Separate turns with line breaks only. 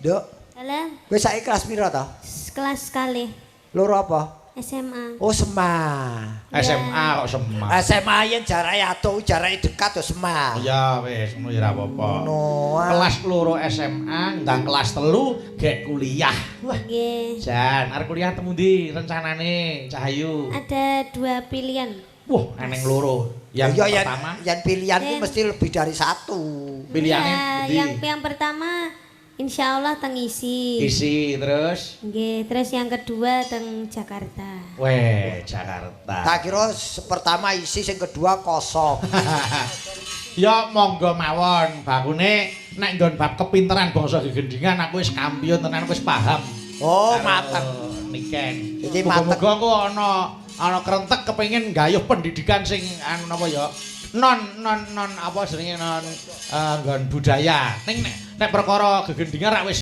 Nduk,
Halo,
kowe saiki kelas pira to?
Kelas sekali.
Loro apa?
SMA.
Oh, SMA.
SMA kok SMA.
SMA yen jarake adoh, jarake dekat to SMA.
Ya wis, ngono ya ora apa-apa.
Ngono. Ah.
Kelas 2 SMA, ndang kelas 3 gek kuliah. Wah,
Nggih.
jan arep kuliah temu ndi rencanane, Cahayu?
Ada dua pilihan.
Wah, eneng loro. Yang
Iya, yen
pertama
yen pilihan ku
Yen.
mesti lebih dari satu.
Pilihane
Ya,
endi?
yang pertama insya Allah teng ISI.
ISI, terus?
Nggih, terus yang kedua teng Jakarta.
Weh, Jakarta.
Tak kira pertama ISI, sing kedua kosong.
Ya monggo mawon, bakune nek nggon bab kepinteran bangsa gegendingan aku wis kampiun tenan, wis paham.
Oh,
Karo
mateng.
Niken.
Jadi mateng.
Muga-muga engko ana ana krentek kepengin gayuh pendidikan sing anu napa ya? Non non non apa jenenge, non nggon budaya. Ning nek nek perkara gegendingan rak wis